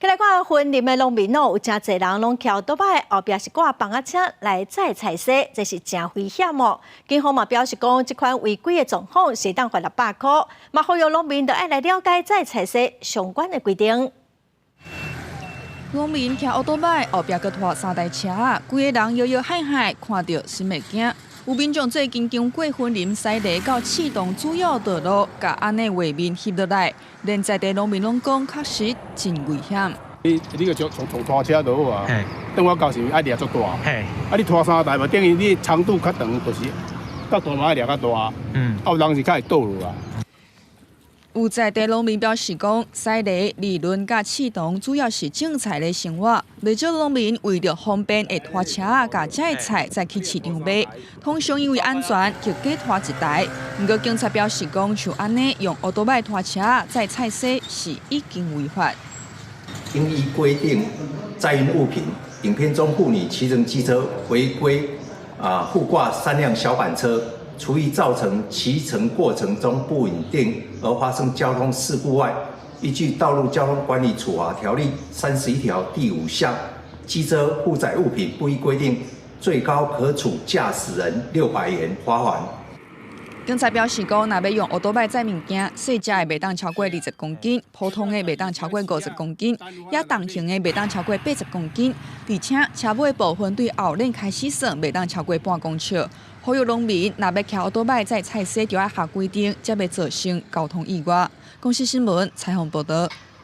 來看雲林的農民哦，有誠濟人攏騎歐多擺，後壁是掛房仔車來載菜蔬，這是誠危險哦。警方嘛表示講，這款違規的狀況是會當罰600箍，嘛呼籲農民著愛來了解載菜蔬相關的規定。農民騎歐多擺，後壁閣拖三台車，規个人搖搖晃晃，看著心會驚。有民眾最近經過雲林西螺到刺桐主要道路，共按呢畫面翕落來，連在地農民攏講確實真危險。你個從拖車就好啊，等我到時愛掠足大，啊你拖三台嘛，等於你長度較長，就是較大嘛愛掠較大，啊有人是較會倒落啊。有在地農民表示講，西螺、二崙佮刺桐主要是種菜的生活，袂少農民為著方便會拖車仔共遮的菜載去市場賣。通常因為安全，就加拖一台。毋過警察表示講，像按呢用歐多擺拖車載菜蔬是已經違法。應依規定載運物品，影片中婦女騎乘機車違規啊附掛三輛小板車，除易造成騎乘過程中不穩定而發生交通事故外，依據《道路交通管理處罰條例》31條第5項，機車負載物品不依規定，最高可處駕駛人600元罰鍰。警察表示講，若欲用歐多擺載物件，細隻的袂當超過20公斤，普通的袂當超過50公斤，也重型的袂當超過80公斤。而且車尾部分對後輪開始算，袂當超過半公尺。呼籲農民若欲騎歐多擺載菜蔬，就愛合規定，才袂造成交通意外。公視新聞採訪報導。